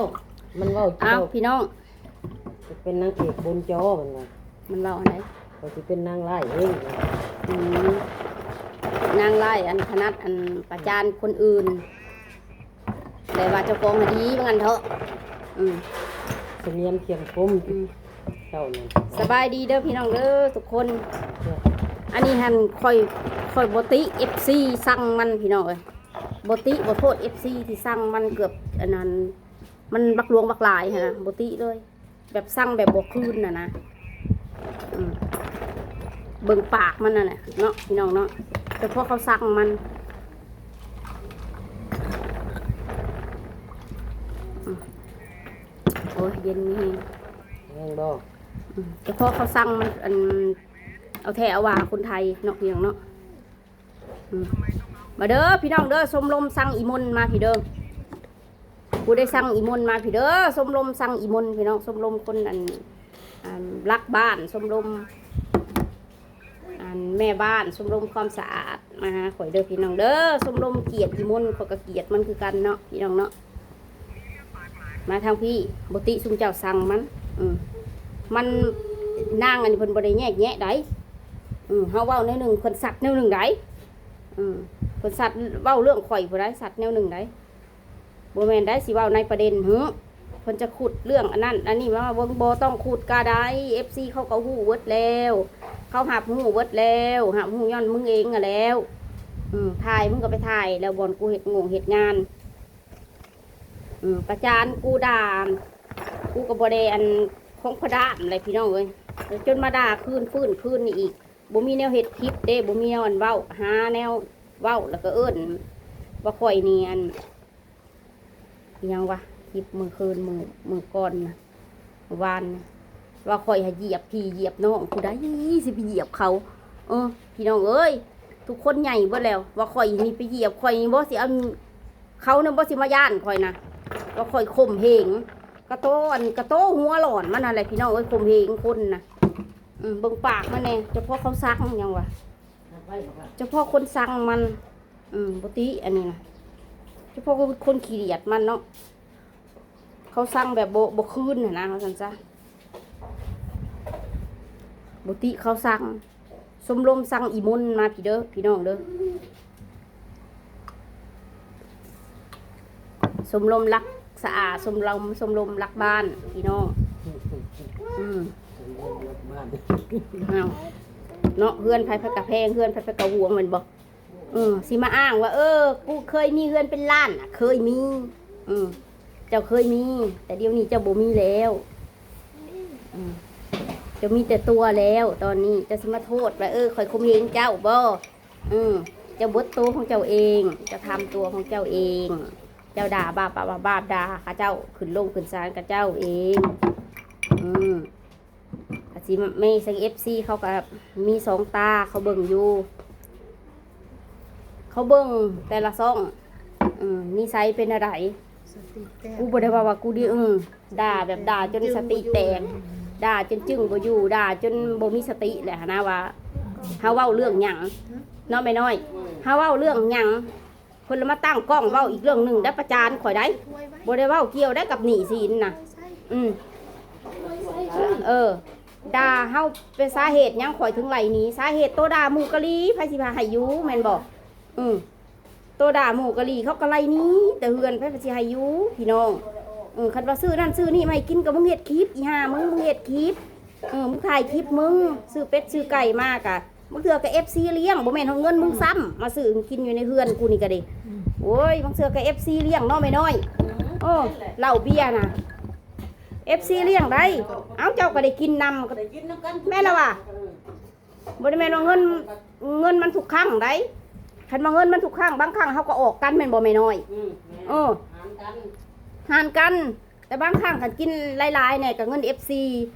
ວ ມັນເວົ້າ ອ້າວ ເຈົ້າ ພີ່ນ້ອງ ຈະເປັນນາງເອກບົນຈໍ ມັນວ່າ ມັນເວົ້າອັນໃດ? ຂ້ອຍຊິເປັນນາງຮ້າຍເອງ ອືມ ນາງຮ້າຍ ອັນຂະໜາດ ອັນປະຈານຄົນອື່ນ ແຕ່ວ່າເຈົ້າຂອງຫັ້ນດີ ວ່າຊັ້ນເຖາະ ອືມ ສະຫງຽມຄຽງຄົມ ອືມ ເຈົ້ານັ້ນ. ສະບາຍດີເດີພີ່ນ້ອງເດີທຸກຄົນ ອັນນີ້ຫັ້ນຂ້ອຍ ຂ້ອຍບໍ່ຕິເອັຟຊີສັ່ງມັນ ພີ່ນ້ອງເອີຍ ບໍ່ຕິບໍ່ໂທດເອັຟຊີທີ່ສັ່ງມັນ ເກືອບອັນນັ້ນ ມັນບັກຫຼວງບັກຫຼາຍຫັ້ນນະ ບໍ່ຕິເລີຍ ແບບສັ່ງແບບບໍ່ຄືນຫັ້ນນະ ອືມ ເບິ່ງປາກມັນຫັ້ນແຫຼະເນາະ ພີ່ນ້ອງເນາະ ແຕ່ພໍເຂົາສັ່ງມັນ ອືມ ໂອ້ຍ ເຢັນມີແຮງ ແຮງບໍ່? ອືມ ແຕ່ພໍເຂົາສັ່ງມັນ ອັນ ເອົາແທ້ເອົາວ່າຄົນໄທເນາະ ພີ່ນ້ອງເນາະ. ອືມ ມາເດີພີ່ນ້ອງເດີ ຊົມລົມສັ່ງອີ່ມົນມາພີ້ເດີ ຜູ້ໃດສັ່ງອີ່ມົນມາພີ້ເດີ ຊົມລົມສັ່ງອີ່ມົນ ພີ່ນ້ອງ ຊົມລົມຄົນ ອັນ ອັນ ລັກບ້ານ ຊົມລົມ ອັນ ແມ່ບ້ານ ຊົມລົມຄວາມສະອາດ ມາຫາຂ້ອຍເດີພີ່ນ້ອງເດີ ຊົມລົມກຽດອີ່ມົນ ຂ້ອຍກໍກຽດມັນຄືກັນເນາະ ພີ່ນ້ອງເນາະ. ມາທາງພີ້ ບໍ່ຕິຊຸມເຈົ້າສັ່ງມັນ ອືມ ມັນ ນາງອັນນີ້ເພິ່ນບໍ່ໄດ້ແຍກແຍະໃດ ອືມ ເຮົາເວົ້າແນວໜຶ່ງ ເພິ່ນຊັດແນວໜຶ່ງໃດ ອືມ ເພິ່ນຊັດເວົ້າເລື່ອງຂ້ອຍຜູ້ໃດ ຊັດແນວໜຶ່ງໃດ ບໍ່ແມ່ນໃດ ຊິເວົ້າໃນປະເດັນ ຫື ເພິ່ນຈະຂຸດເລື່ອງອັນນັ້ນອັນນີ້ມາເບິ່ງ ບໍ່ຕ້ອງຂຸດກໍໄດ້ ເອັຟຊີເຂົາກໍຮູ້ເບິດແລ້ວ ເຂົາຮັບຮູ້ເບິດແລ້ວ ຮັບຮູ້ຍ້ອນມຶງເອງຫັ້ນແລ້ວ ອືມ ຖ່າຍ ມຶງກໍໄປຖ່າຍແລ້ວ ບ່ອນກູເຮັດງົງເຮັດງານ ອືມ ປະຈານກູດ່າ ກູກໍບໍ່ໄດ້ອັນຂອງພະດາມແຫຼະພີ່ນ້ອງເອີຍ ຈົນມາດ່າຄືນຟື້ນຄືນນີ້ອີກ ບໍ່ມີແນວເຮັດຄລິບເດ້ ບໍ່ມີແນວອັນເວົ້າ ຫາແນວເວົ້າ ແລ້ວກໍເອີ້ນວ່າຂ້ອຍນີ້ອັນ ອີຫຍັງວະ ຄລິບມື້ຄືນ ມື້ ມື້ກ່ອນນະ ວານນີ້ ວ່າຂ້ອຍຫາຢຽບພີ່ຢຽບນ້ອງ ຜູ້ໃດຊິໄປຢຽບເຂົາ ເອີ ພີ່ນ້ອງເອີຍ ທຸກຄົນໃຫຍ່ເບິດແລ້ວ ວ່າຂ້ອຍນີ້ໄປຢຽບ ຂ້ອຍນີ້ບໍ່ຊິເອົາ ເຂົານະບໍ່ຊິມາຢ້ານຂ້ອຍນະ ວ່າຂ້ອຍຂົ່ມເຫງ ກະໂຕອັນ ກະໂຕຫົວຫຼອນມັນຫັ້ນແຫຼະ ພີ່ນ້ອງເອີຍ ຂົ່ມເຫງຄົນນະ ອືມ ເບິ່ງປາກມັນແດ່ ຈະພໍເຂົາສັ່ງຫຍັງວະ ຈະພໍຄົນສັ່ງມັນ ອືມ ບໍ່ຕິອັນນີ້ນະ ຈະພໍຄົນຂີ້ດຽດມັນເນາະ ເຂົາສັ່ງແບບບໍ່ ບໍ່ຄືນຫັ້ນນະ ວ່າຊັ້ນຊະ ບໍ່ຕິເຂົາສັ່ງ ຊົມລົມສັ່ງອີ່ມົນມາພີ້ເດີ ພີ່ນ້ອງເດີ ຊົມລົມລັກສະອາດ ຊົມລົມ ຊົມລົມລັກບ້ານ ພີ່ນ້ອງ ອືມ ຊົມລົມລັກບ້ານ ອ້າວ ເນາະ ເຮືອນໃຜ ໃຜກະແພງ ເຮືອນໃຜ ໃຜກະຫວງແມ່ນບໍ່? ເອີ ຊິມາອ້າງວ່າ ເອີ ກູເຄີຍມີເຮືອນເປັນລ້ານນະ ເຄີຍມີ ເອີ ເຈົ້າເຄີຍມີ ແຕ່ດຽວນີ້ເຈົ້າບໍ່ມີແລ້ວ ເຈົ້າມີແຕ່ຕົວແລ້ວຕອນນີ້ ເຈົ້າຊິມາໂທດວ່າ ເອີ ຂ້ອຍຂົ່ມເຫງເຈົ້າບໍ? ເອີ ເຈົ້າເບິດໂຕຂອງເຈົ້າເອງ ເຈົ້າທຳຕົວຂອງເຈົ້າເອງ ເຈົ້າດ່າບາບ ບາບ ບາບ ບາບ ດ່າເຂົາເຈົ້າ ຂຶ້ນໂລງຂຶ້ນສານເຂົາເຈົ້າເອງ ອືມ ກະຊິມີ ເອັຟຊີເຂົາກະມີສອງຕາ ເຂົາເບິ່ງຢູ່ ເຂົາເບິ່ງແຕ່ລະຊ່ອງ ອືມ ນິໄສເປັນແນວໃດ ສະຕິແຕກ ກູບໍ່ໄດ້ວ່າ ວ່າກູດີ ອືມ ດ່າແບບດ່າຈົນສະຕິແຕກ ດ່າຈົນຈຶ້ງບໍ່ຢູ່ ດ່າຈົນບໍ່ມີສະຕິແຫຼະຫັ້ນນະ ວ່າເຮົາເວົ້າເລື່ອງຫຍັງເນາະ ແມ່ນ້ອຍ ເຮົາເວົ້າເລື່ອງຫຍັງ? ເພິ່ນລະມາຕັ້ງກ້ອງເວົ້າອີກເລື່ອງໜຶ່ງໄດ້ ປະຈານຂ້ອຍໄດ໋ ບໍ່ໄດ້ເວົ້າກ່ຽວໄດ້ກັບໜີ້ສິນນະ ອືມ ເອີ ດ່າເຮົາເປັນສາເຫດຫຍັງຂ້ອຍເຖິງໄລ່ໜີ ສາເຫດໂຕດ່າໝູ່ກະຫຼີ ໃຜຊິພາໃຫ້ຢູ່ແມ່ນບໍ່? ອືມ ໂຕດ່າໝູ່ກະຫຼີ ເຂົາກະໄລ່ໜີແຕ່ເຮືອນ ໃຜຊິໃຫ້ຢູ່ ພີ່ນ້ອງ ເອີ ຄັນວ່າຊື້ນັ້ນຊື້ນີ້ມາໃຫ້ກິນ ກໍມຶງເຮັດຄລິບ ອີຫ່າມຶງ ມຶງເຮັດຄລິບ ເອີ ມຶງຖ່າຍຄລິບ ມຶງຊື້ເປັດຊື້ໄກ່ມາກະ ບາງເທື່ອກໍເອັຟຊີລ້ຽງ ບໍ່ແມ່ນເງິນມຶງຊ້ຳ ມາຊື້ກິນຢູ່ໃນເຮືອນກູນີ້ກໍດີ ອືມ ໂອ້ຍ ບາງເທື່ອກໍເອັຟຊີລ້ຽງເນາະ ແມ່ນ້ອຍ ອືມ ໂອ້ ເຫຼົ້າເບຍນະ ເອັຟຊີລ້ຽງໄດ໋ ເອົ້າ ເຈົ້າກໍໄດ້ກິນນຳ ໄດ້ກິນນຳກັນ ແມ່ນລະວ່າ ເອີ ບໍ່ໄດ້ແມ່ນວ່າເງິນ ເງິນມັນທຸກຄັ້ງໄດ໋ ຄັນວ່າເງິນມັນທຸກຄັ້ງ ບາງຄັ້ງເຮົາກໍອອກກັນແມ່ນບໍ່ ແມ່ນ້ອຍ ອືມ ເອີ ຫານກັນ ຫານກັນ ແຕ່ບາງຄັ້ງຄັນກິນຫຼາຍໆແດ່ກໍເງິນເອັຟຊີ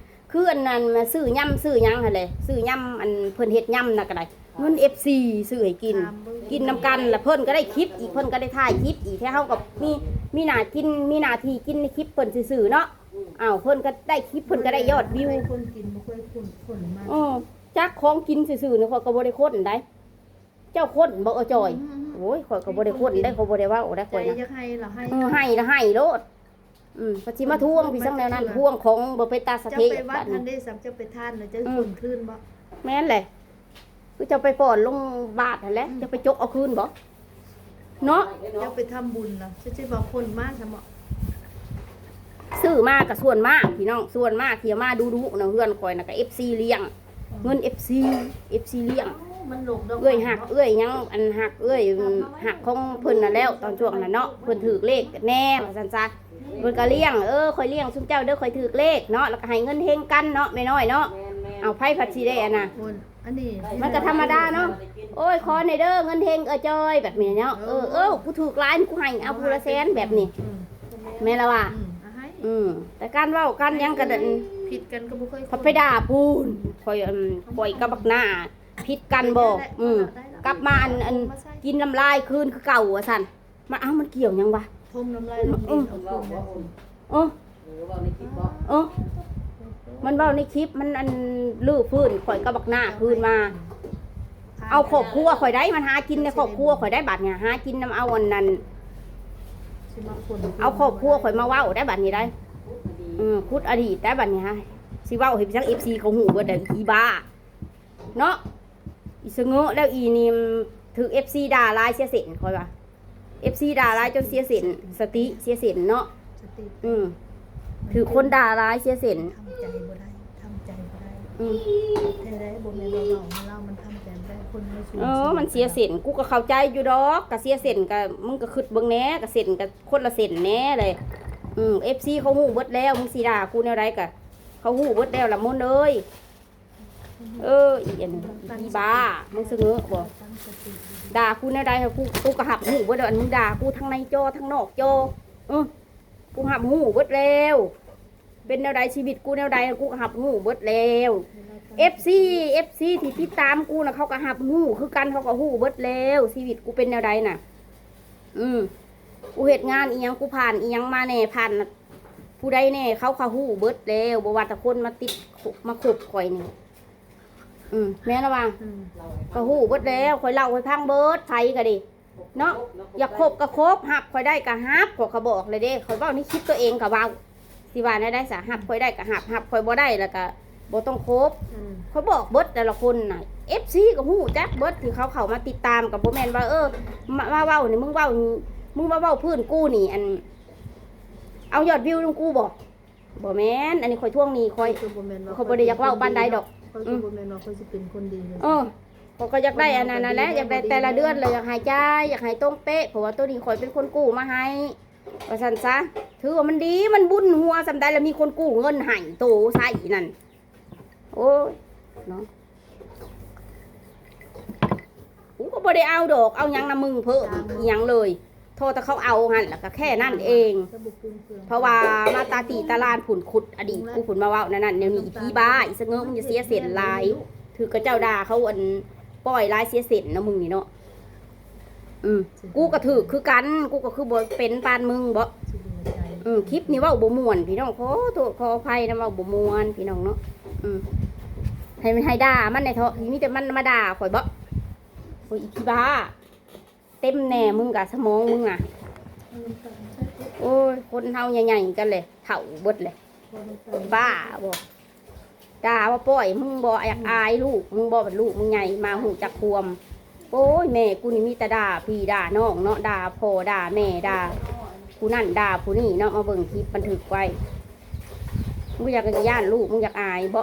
ຄືອັນນັ້ນ ຊື້ຍຳຊື້ຫຍັງຫັ້ນແຫຼະ ຊື້ຍຳ ອັນເພິ່ນເຮັດຍຳນະກໍໄດ້ ເງິນເອັຟຊີຊື້ໃຫ້ກິນ ກິນນຳກັນ ລະເພິ່ນກໍໄດ້ຄລິບອີກ ເພິ່ນກໍໄດ້ຖ່າຍຄລິບອີກ ແທ້ເຮົາກໍມີ ມີໜ້າກິນ ມີໜ້າທີ່ກິນໃນຄລິບເພິ່ນຊື່ໆເນາະ ອ້າວ ເພິ່ນກໍໄດ້ຄລິບ ເພິ່ນກໍໄດ້ຍອດວິວ ຄົນກິນບໍ່ເຄີຍຂຸ້ນຄົ້ນມາ ເອີ ຈັກຂອງກິນຊື່ໆນີ້ ຂ້ອຍກໍບໍ່ໄດ້ຄົ້ນໃດ໋ ເຈົ້າຄົ້ນບໍ່ ເອີ ຈອຍ ອືມ ໂອ້ຍ ຂ້ອຍກໍບໍ່ໄດ້ຄົ້ນໃດ໋ ຂ້ອຍບໍ່ໄດ້ເວົ້າໃດ໋ ຂ້ອຍ ໃຈຢາກໃຫ້ລະໃຫ້ ເອີ ໃຫ້ລະໃຫ້ໂລດ ອືມ ເພິ່ນຊິມາທວງ ພີ່ສັງແນວນັ້ນ ທວງຂອງບໍ່ເປັນຕາສະເທະ. ເຈົ້າໄປວັດຫັ້ນເດ້ ສຳເຈົ້າໄປທານນະ ເຈົ້າ ອືມ ຄົນຄືນບໍ່? ແມ່ນແຫຼະ ຄືເຈົ້າໄປປ້ອນລົງບາດຫັ້ນແຫຼະ ອືມ ເຈົ້າໄປຈົກເອົາຄືນບໍ່? ເນາະ ເຈົ້າໄປທຳບຸນລະ ຊິວ່າຄົນມາຊະເໝາະ. ຊື້ມາກໍສ່ວນມາກພີ່ນ້ອງ ສ່ວນມາກທີ່ມາດຸໆນະ ເຮືອນຂ້ອຍນະ ກໍເອັຟຊີລ້ຽງ ອືມ ເງິນເອັຟຊີ ເອັຟຊີລ້ຽງ ມັນໂລກດອກ ເອື້ອຍຮັກ ເອື້ອຍຫຍັງ ອັນຮັກເອື້ອຍ ຮັກຂອງເພິ່ນນັ້ນແລ້ວ ຕອນຊ່ວງນັ້ນເນາະ ເພິ່ນຖືກເລກແດ່ວ່າຊັ້ນຊະ ເພິ່ນກໍລ້ຽງ ເອີ ຂ້ອຍລ້ຽງຊຸມເຈົ້າເດີ ຂ້ອຍຖືກເລກເນາະ ແລ້ວກໍໃຫ້ເງິນເຮັງກັນເນາະ ແມ່ນ້ອຍເນາະ. ແມ່ນໆ ເອົາ ໃຜພັດຊິໄດ້ອັນນະ ມັນກໍທຳມະດາເນາະ. ໂອ້ຍ ຂໍແດ່ເດີ ເງິນເຮັງເອື້ອຍຈ້ອຍ ແບບນີ້ເນາະ. ເອີ ເອີ ເອີ ກູຖືກຫຼາຍ ກູໃຫ້ເອົາຜູ້ລະແສນ ແບບນີ້ ອືມ ແມ່ນລະວ່າ ອືມ ອືມ ແຕ່ການເວົ້າກັນຫຍັງກໍ ຜິດກັນກໍບໍ່ເຄີຍ ພັດໄປດ່າປູນ ຂ້ອຍ ອັນ ຂ້ອຍກັບບັກໜ້າຜິດກັນບໍ່? ອືມ ກັບມາ ອັນ ອັນ ກິນນ້ຳລາຍຄືນຄືເກົ່າວ່າຊັ້ນ. ມາ ເອົ້າ ມັນກ່ຽວຫຍັງວະ? ຖົມນ້ຳລາຍລົງດິນ ເອີ ເອົາຄືນມາ ເອີ ເອີ ເວົ້າໃນຄລິບບໍ? ເອີ ມັນເວົ້າໃນຄລິບ ມັນ ອັນ ຮື້ຟື້ນຂ້ອຍກັບບັກໜ້າຄືນມາ ເອົາຄອບຄົວຂ້ອຍໄດ໋ ມັນຫາກິນໃນຄອບຄົວຂ້ອຍໄດ໋ ບາດນີ້ຫາກິນນຳເອົາອັນນັ້ນ ຊິມາຄົນ ເອົາຄອບຄົວຂ້ອຍມາເວົ້າໄດ໋ ບາດນີ້ໄດ໋ ອືມ ຂຸດອະດີດໄດ໋ ບາດນີ້ຫາ ຊິເວົ້າໃຫ້ ຈັ່ງ ເອັຟຊີ ເຂົາຮູ້ເບິດແລ້ວ ອີບ້າ ເນາະ ອີສະເຫງີ້ແລ້ວ ອີນີ້ຖືກເອັຟຊີດ່າຫຼາຍເສຍເສັ້ນ ຂ້ອຍວ່າ ເອັຟຊີດ່າຫຼາຍຈົນເສຍເສັ້ນ ສະຕິເສຍເສັ້ນເນາະ ສະຕິ ອືມ ຖືກຄົນດ່າຫຼາຍເສຍເສັ້ນ ທຳໃຈບໍ່ໄດ້ ທຳໃຈບໍ່ໄດ້ ອືມ ແທ້ໃດ ບໍ່ແມ່ນວ່າເວົ້າໃຫ້ລາວ ມັນທຳໃຈບໍ່ໄດ້ ຄົນເຮົາສູນ ເອີ ມັນເສຍເສັ້ນ ກູກໍເຂົ້າໃຈຢູ່ດອກ ກະເສຍເສັ້ນ ກະ ມຶງກະຄຶດເບິ່ງແດ່ ກະເສັ້ນກະຄົນລະເສັ້ນແດ່ເລີຍ ອືມ ເອັຟຊີ ເຂົາຮູ້ເບິດແລ້ວ ມຶງຊິດ່າກູແນວໃດກະ ເຂົາຮູ້ເບິດແລ້ວລະ ມົນເອີຍ. ເອີ ອີອັນ ອີບ້າ ມຶງສະເຫງີ້ບໍ? ດ່າກູແນວໃດ ກູ ກູກໍຮັບຮູ້ເບິດແລ້ວ ອັນມຶງດ່າກູທັງໃນຈໍທັງນອກຈໍ ເອີ ກູຮັບຮູ້ເບິດແລ້ວ ເປັນແນວໃດ ຊີວິດກູແນວໃດ ກູກໍຮັບຮູ້ເບິດແລ້ວ ເອັຟຊີ ເອັຟຊີ ທີ່ຕິດຕາມກູນະ ເຂົາກໍຮັບຮູ້ຄືກັນ ເຂົາກໍຮູ້ເບິດແລ້ວ ຊີວິດກູເປັນແນວໃດນະ ອືມ ກູເຮັດງານອີ່ຫຍັງ ກູຜ່ານອີ່ຫຍັງມາແດ່ ຜ່ານ ຜູ້ໃດແດ່ ເຂົາກໍຮູ້ເບິດແລ້ວ ບໍ່ວ່າແຕ່ຄົນມາຕິດ ມາຄົບຂ້ອຍນີ້ ອືມ ແມ່ນລະວ່າ ອືມ ກໍຮູ້ເບິດແລ້ວ ຂ້ອຍເລົ່າໃຫ້ຟັງເບິດ ໃຜກໍດີເນາະ ຢາກຄົບກໍຄົບ ຮັບຂ້ອຍໄດ້ກໍຮັບ ຂ້ອຍກໍບອກແລ້ວເດ້ ຂ້ອຍເວົ້າໃນຄລິບຕົວເອງກໍເວົ້າ ຊິວ່າແນວໃດຊະ ຮັບຂ້ອຍໄດ້ກໍຮັບ ຮັບຂ້ອຍບໍ່ໄດ້ແລ້ວກໍບໍ່ຕ້ອງຄົບ ອືມ ຂ້ອຍບອກເບິດແຕ່ລະຄົນນະ ເອັຟຊີ ກໍຮູ້ຈັກເບິດ ທີ່ເຂົາເຂົ້າມາຕິດຕາມ ກໍບໍ່ແມ່ນວ່າ ເອີ ມາ ມາເວົ້ານີ້ ມຶງເວົ້າ ມຶງມາເວົ້າພື້ນກູນີ້ ອັນ ເອົາຍອດວິວນຳກູບໍ? ບໍ່ແມ່ນ ອັນນີ້ຂ້ອຍທວງໜີ້ຂ້ອຍ ຂ້ອຍບໍ່ໄດ້ຢາກເວົ້າປານໃດດອກ ຂ້ອຍກໍບໍ່ແມ່ນວ່າຂ້ອຍຊິເປັນຄົນດີເລີຍ ເອີ ຂ້ອຍກໍຢາກໄດ້ອັນນັ້ນນັ້ນແຫຼະ ຢາກໄດ້ແຕ່ລະເດືອນລະ ຢາກໃຫ້ຈ່າຍ ຢາກໃຫ້ຕົງເປະ ເພາະວ່າໂຕນີ້ຂ້ອຍເປັນຄົນກູ້ມາໃຫ້ ວ່າຊັ້ນຊະ ຖືວ່າມັນດີ ມັນບຸນຫົວສ່ຳໃດລະ ມີຄົນກູ້ເງິນໃຫ້ໂຕໃຊ້ນັ້ນ ໂອ້ຍ ເນາະ ກູກໍບໍ່ໄດ້ເອົາດອກ ເອົາຫຍັງນຳມຶງເພີ່ມອີ່ຫຍັງເລີຍ ທໍ່ແຕ່ເຂົາເອົາຫັ້ນ ແລ້ວກໍແຄ່ນັ້ນເອງ ເພາະວ່າມາຕາຕີຕາລານພຸ້ນ ຂຸດອະດີດກູພຸ້ນ ມາເວົ້າແນວນັ້ນແນວນີ້ ອີຜີບ້າ ອີສະເຫງີ້ ມຶງຢ່າເສຍເສັ້ນຫຼາຍ ຖືກເຂົາເຈົ້າດ່າ ເຂົາ ອັນ ປ່ອຍຫຼາຍ ເສຍເສັ້ນເນາະ ມຶງນີ້ເນາະ ອືມ ກູກໍຖືກຄືກັນ ກູກໍຄືບໍ່ເປັນປານມຶງບໍ ອືມ ຄລິບນີ້ເວົ້າບໍ່ມ່ວນພີ່ນ້ອງ ຂໍໂທດຂໍອະໄພນຳ ເວົ້າບໍ່ມ່ວນພີ່ນ້ອງເນາະ ອືມ ໃຫ້ ໃຫ້ດ່າມັນແດ່ເທາະ ມີແຕ່ມັນມາດ່າຂ້ອຍບໍ ໂອ້ຍ ອີຜີບ້າ ເຕັມແນ່ມຶງກະສະໝອງມຶງນະ ໂອ້ຍ ຄົນເຮົາໃຫຍ່ໆກັນແຫຼະ ເຖົ້າເບິດແຫຼະ ບ້າບໍ ດ່າວ່າ ປ່ອຍ ມຶງບໍ່ຢາກອາຍລູກມຶງບໍ ບັດລູກມຶງໃຫຍ່ມາຮູ້ຈັກຄວາມ ໂອ້ຍ ແມ່ກູນີ້ມີແຕ່ດ່າພີ່ດ່ານ້ອງເນາະ ດ່າພໍ່ດ່າແມ່ ດ່າຜູ້ນັ້ນດ່າຜູ້ນີ້ເນາະ ມາເບິ່ງຄລິບບັນທຶກໄວ້ ມຶງຢາກຢ້ານລູກ ມຶງຢາກອາຍບໍ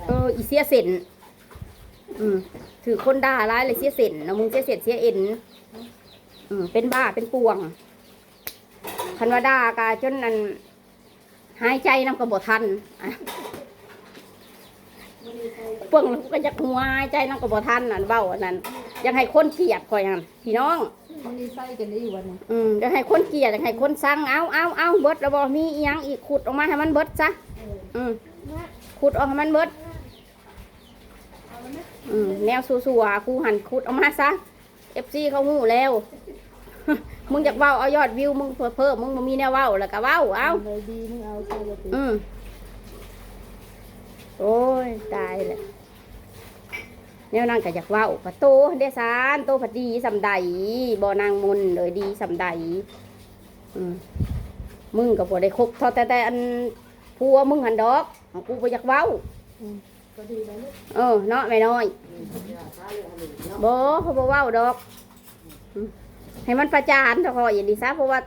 ເອີ ອີເສຍເສັ້ນ ອືມ ຖືກຄົນດ່າຫຼາຍແລ້ວເສຍເສັ້ນເນາະ ມຶງເສຍເສັ້ນເສຍເອັນ ອືມ ເປັນບ້າເປັນປ່ວງ ຄັນວ່າດ່າກະຈົນ ອັນ ຫາຍໃຈນຳກໍບໍ່ທັນ ເບິ່ງແລ້ວກໍຢາກຫົວ ຫາຍໃຈນຳກໍບໍ່ທັນ ອັນເວົ້າອັນນັ້ນ ຢາກໃຫ້ຄົນກຽດຂ້ອຍຫັ້ນ ພີ່ນ້ອງ ມື້ນີ້ໃສ່ກັນໄດ້ຢູ່ວັນນີ້ ອືມ ຢາກໃຫ້ຄົນກຽດ ຢາກໃຫ້ຄົນຊັງ ເອົາ ເອົາ ເອົາ ເບິດແລ້ວບໍ່ ມີອີ່ຫຍັງອີກ ຂຸດອອກມາໃຫ້ມັນເບິດຊະ ອືມ ອືມ ຂຸດອອກໃຫ້ມັນເບິດ ອືມ ແນວຊົ່ວໆ ກູຫັ້ນ ຂຸດອອກມາຊະ ເອັຟຊີ ເຂົາຮູ້ແລ້ວ ມຶງຢາກເວົ້າເອົາຍອດວິວ ມຶງເພີ່ມ ມຶງບໍ່ມີແນວເວົ້າ ແລ້ວກໍເວົ້າ ເອົາ ອັນໃດດີມຶງເອົາຊະ ອືມ ໂອ້ຍ ຕາຍແລ້ວ. ແນວນັ້ນກໍຢາກເວົ້າ ປະໂຕເດຊານ ໂຕພັດດີສ່ຳໃດ ບໍ່ນາງມົນເອີຍ ດີສ່ຳໃດ. ອືມ ມຶງກໍບໍ່ໄດ້ຄົບເທົ່າແຕ່ ແຕ່ອັນຜົວມຶງຫັ້ນດອກ ຂອງກູບໍ່ຢາກເວົ້າ. ອືມ ກໍດີແລ້ວລູກ. ເອີ ເນາະແມ່ນ້ອຍ. ອືມ ບໍ່ ເຂົາບໍ່ເວົ້າດອກ. ອືມ ໃຫ້ມັນປະຈານເຖາະຂ້ອຍນີ້ຊະ ເພາະວ່າ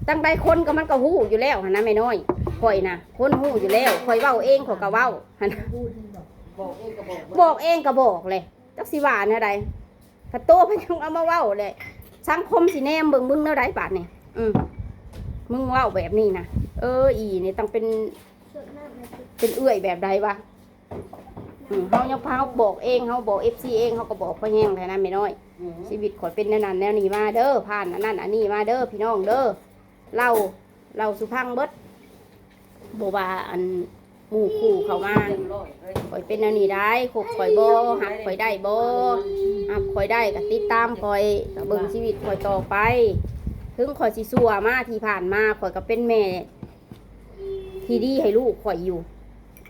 ຈັ່ງໃດຄົນກໍມັນກໍຮູ້ຢູ່ແລ້ວຫັ້ນນະແມ່ນ້ອຍ. ຂ້ອຍນະຄົນຮູ້ຢູ່ແລ້ວ ຂ້ອຍເວົ້າເອງຂ້ອຍກໍເວົ້າຫັ້ນ. ບອກເອງກໍບອກ ບອກເອງກໍບອກແຫຼະ ຈັກຊິວ່າແນວໃດ. ພະໂຕພະຍັງເອົາມາເວົ້າແຫຼະ ສັງຄົມຊິແນມເບິ່ງມຶງແນວໃດບາດນີ້. ອືມ ມຶງເວົ້າແບບນີ້ນະ ເອີ ອີນີ້ຕ້ອງເປັນ ເປັນເອື້ອຍແບບໃດວະ. ອືມ ເຮົາຍັງພາເຮົາບອກເອງ ເຮົາບອກເອັຟຊີເອງ ເຮົາກໍບອກພໍແຮງແລ້ວນະແມ່ນ້ອຍ. ອືມ ຊີວິດຂ້ອຍເປັນແນວນັ້ນແນວນີ້ມາເດີ ຜ່ານອັນນັ້ນອັນນີ້ມາເດີພີ່ນ້ອງເດີ. ເລົ່າ ເລົ່າສູ່ຟັງເບິດ ບໍ່ວ່າອັນໝູ່ຄູ່ເຂົ້າມາ ຂ້ອຍເປັນແນວນີ້ໄດ໋ ຄົບຂ້ອຍບໍ່ ຮັບຂ້ອຍໄດ້ບໍ່ ຮັບຂ້ອຍໄດ້ກໍຕິດຕາມຂ້ອຍ ກໍເບິ່ງຊີວິດຂ້ອຍຕໍ່ໄປ. ເຖິງຂ້ອຍຊິຊົ່ວມາ ທີ່ຜ່ານມາ ຂ້ອຍກໍເປັນແມ່ທີ່ດີໃຫ້ລູກຂ້ອຍຢູ່.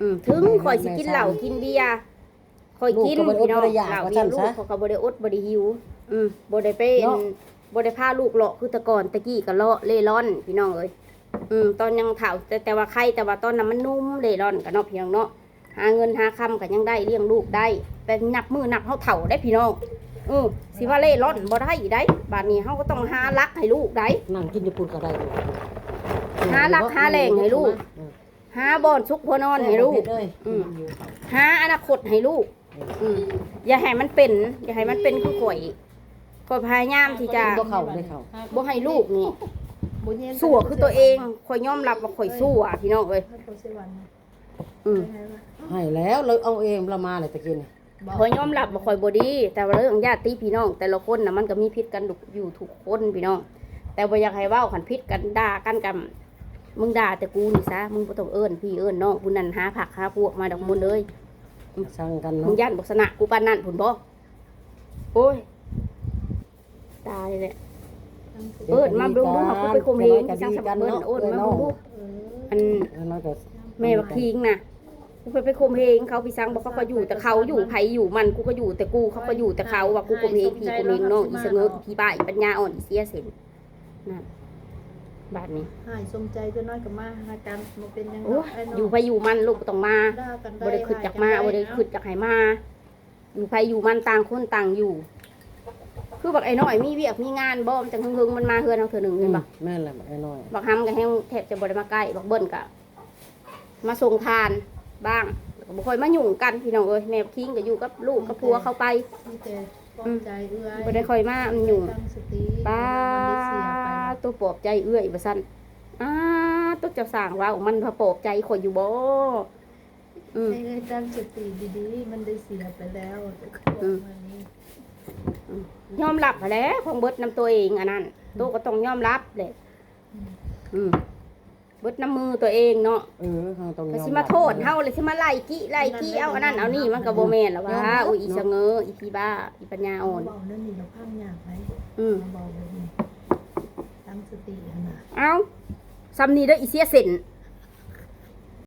ອືມ ເຖິງຂ້ອຍຊິກິນເຫຼົ້າກິນເບຍ ຂ້ອຍກິນ ລູກກໍບໍ່ໄດ້ອົດບໍ່ໄດ້ຢາກ ເພາະວ່າຊັ້ນຊະ ລູກຂ້ອຍກໍບໍ່ໄດ້ອົດບໍ່ໄດ້ຫິວ. ອືມ ບໍ່ໄດ້ໄປ ເນາະ ບໍ່ໄດ້ພາລູກເລາະຄືແຕ່ກ່ອນ ແຕ່ກີ້ກໍເລາະເລ່ລ່ອນພີ່ນ້ອງເອີຍ. ອືມ ຕອນຍັງເຖົ້າ ແຕ່ ແຕ່ວ່າໄຄ ແຕ່ວ່າຕອນນັ້ນມັນໜຸ່ມເລ່ລ່ອນກັນເນາະພີ່ນ້ອງເນາະ ຫາເງິນຫາຄຳກໍຍັງໄດ້ ລ້ຽງລູກໄດ້ ແຕ່ນັບມື້ນັບເຮົາເຖົ້າໄດ໋ພີ່ນ້ອງ. ເອີ ຊິວ່າເລ່ລ່ອນບໍ່ໄດ້ໄດ໋ ບາດນີ້ເຮົາກໍຕ້ອງຫາຫຼັກໃຫ້ລູກໄດ໋. ນັ່ງກິນຢູ່ພຸ້ນກໍໄດ້ ຫາຫຼັກຫາແຫຼ່ງໃຫ້ລູກ ອືມ ຫາບ່ອນຊຸກບ່ອນນອນໃຫ້ລູກ. ແມ່ປະເພັດເອີຍ ອືມ ຫາອະນາຄົດໃຫ້ລູກ. ອືມ ຢ່າໃຫ້ມັນເປັນ ຢ່າໃຫ້ມັນເປັນຄືຂ້ອຍ. ຂ້ອຍພະຍາຍາມທີ່ຈະ ບໍ່ເຂົ້າ ບໍ່ເຂົ້າ ບໍ່ໃຫ້ລູກນີ້ ບໍ່ແຍງ ຊົ່ວຄືຕົວເອງ. ຂ້ອຍຍອມຮັບວ່າຂ້ອຍຊົ່ວ ພີ່ນ້ອງເອີຍ. ອືມ ໃຫ້ແລ້ວ ລາວເອົາເອງລາວມາແລ້ວຕະກີ້ນີ້. ຂ້ອຍຍອມຮັບວ່າຂ້ອຍບໍ່ດີ ແຕ່ວ່າເລື່ອງຍາດຕິພີ່ນ້ອງແຕ່ລະຄົນນະ ມັນກໍມີຜິດກັນຢູ່ທຸກຄົນພີ່ນ້ອງ. ແຕ່ບໍ່ຢາກໃຫ້ເວົ້າ ຄັນຜິດກັນດ່າກັນກໍ ມຶງດ່າແຕ່ກູນີ້ຊະ ມຶງບໍ່ຕ້ອງເອີ້ນພີ່ເອີ້ນນ້ອງຜູ້ນັ້ນ ຫາພັກຫາພວກມາດອກມຸນເອີຍ. ຊັງກັນເນາະ ມຶງຢ້ານບໍ່ຊະນະກູປານນັ້ນພຸ້ນບໍ? ໂອ້ຍ ຕາຍແຫຼະ ເອີ້ນມາເບິ່ງດູ ຫາກູໄປຂົ່ມເຫງ ຈັ່ງຊັ້ນເບິ່ງ ເອີ້ນມາເບິ່ງດູ. ອັນ ເອີ ແມ່ບັກຄີງນະ ກູໄປ ໄປຂົ່ມເຫງເຂົາ ພີ່ສັງບໍ່ ເຂົາກໍຢູ່ແຕ່ເຂົາ ຢູ່ໃຜຢູ່ມັນ ກູກໍຢູ່ແຕ່ກູ ເຂົາກໍຢູ່ແຕ່ເຂົາ ວ່າກູຂົ່ມເຫງພີ່ຂົ່ມເຫງນ້ອງ ອີສະເຫງີ ອີຜີບ້າ ອີປັນຍາອ່ອນ ອີເສຍເສັ້ນ. ນັ້ນ ບາດນີ້ ຫາຍສົມໃຈ ຈັກໜ້ອຍກໍມາຫາກັນ ບໍ່ເປັນຫຍັງດອກ. ໂອ້ຍ ຢູ່ໃຜຢູ່ມັນ ລູກບໍ່ຕ້ອງມາ ບໍ່ໄດ້ຄຶດຢາກມາ ບໍ່ໄດ້ຄຶດຢາກໃຫ້ມາ. ຢູ່ໃຜຢູ່ມັນ ຕ່າງຄົນຕ່າງຢູ່. ຄືບັກໄອ້ນ້ອຍມີວຽກມີງານບໍ່ ມັນຈັ່ງເຫິງໆ ມັນມາເຮືອນເຮົາເທື່ອໜຶ່ງ ແມ່ນບໍ່? ອືມ ແມ່ນແຫຼະ ບັກໄອ້ນ້ອຍ ບັກຫຳກໍແຮ່ງແທບຈະບໍ່ໄດ້ມາໃກ້ ບັກເບິ່ນກໍມາສົ່ງທານບ້າງ ແລ້ວກໍບໍ່ຄ່ອຍມາຫຍຸ້ງກັນ ພີ່ນ້ອງເອີຍ. ແມ່ບັກຄີງກໍຢູ່ກັບລູກກັບຜົວເຂົາໄປ ມີແຕ່ປອບໃຈເອື້ອຍ ອືມ ບໍ່ໄດ້ຄ່ອຍມາຫຍຸ້ງ. ຕັ້ງສະຕິ ປາ ມັນໄດ້ເສຍໄປແລ້ວ ໂຕປອບໃຈເອື້ອຍວ່າຊັ້ນ. ອາ ໂຕເຈົ້າຊ່າງເວົ້າ ມັນພາປອບໃຈຂ້ອຍຢູ່ບໍ່? ອືມ ໃຫ້ເອື້ອຍຕັ້ງສະຕິດີໆ ມັນໄດ້ເສຍໄປແລ້ວ. ອືມ ອືມ ຍອມຮັບຫັ້ນແຫຼະ ຂອງເບິດນຳຕົວເອງອັນນັ້ນ ໂຕກໍຕ້ອງຍອມຮັບແຫຼະ. ອືມ ອືມ ເບິດນຳມືຕົວເອງເນາະ. ເອີ ເຮົາຕ້ອງຍອມ ກໍຊິມາໂທດເຮົາ ແລ້ວຊິມາໄລ່ກິໄລ່ກິເອົາອັນນັ້ນເອົານີ້ ມັນກໍບໍ່ແມ່ນລະວ່າ. ຍອມຮັບ ໂອ້ຍ ອີສະເຫງີ ອີຜີບ້າ ອີປັນຍາອ່ອນ ເວົ້າແນວນີ້ລະພັງຍາກໄດ໋. ອືມ ເວົ້າແບບນີ້ ຕັ້ງສະຕິຫັ້ນນະ. ເອົ້າ ສ່ຳນີ້ເດີ ອີເສຍເສັ້ນ.